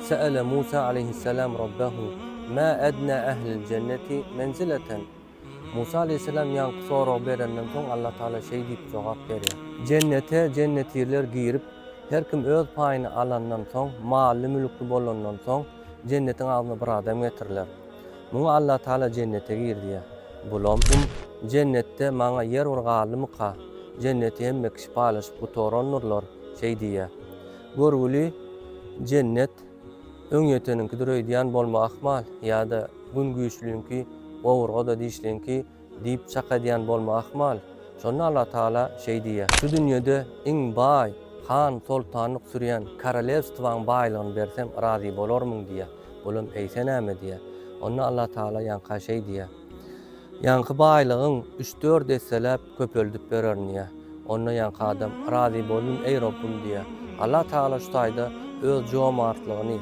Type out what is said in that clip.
Se'ele Musa aleýhisselam Rabbehu, Ma edna ehlil jenneti menzileten? Musa aleýhisselam ýaňky soragy berenden soň Allah Tagala şeý diýip jogap berýär. Jennete jennetirler girip, her kim öz paýyny alandan soň, mally-mülkli bolandan soň, jennetiň agzyna bir adam getiriler. Muňa Allah Tagala jennete gir diýer. Bulam, Jennetde maňa ýer bir galdymyka? Jenneti hemme kişi paýlaşyp gutarandyrlar, şeý diýýär. Görgüli jennet öňýeteniňkidir öýdýän bolmagy ahmal, ýa-da gün güýçlüňki, gowurga-da dişliňki diýip çak edýän bolmagy ahmal. Şonda Allatagala şeý diýýär. Şu dünýede iň baý, han, soltanlyk sürýän korolewstwaň baýlygyny bersem razy bolarmyň diýýär. Olam eýse näme diýýär. Onda Allatagala ýaňka şeý diýýär. Ýaňky baýlygyň üç-dört esseläp köpeldip bererin diýýär. Onda ýaňky adam, Razy boldum, eý Robbum diýýär. Allatagala şu taýda öz jomartlygyny.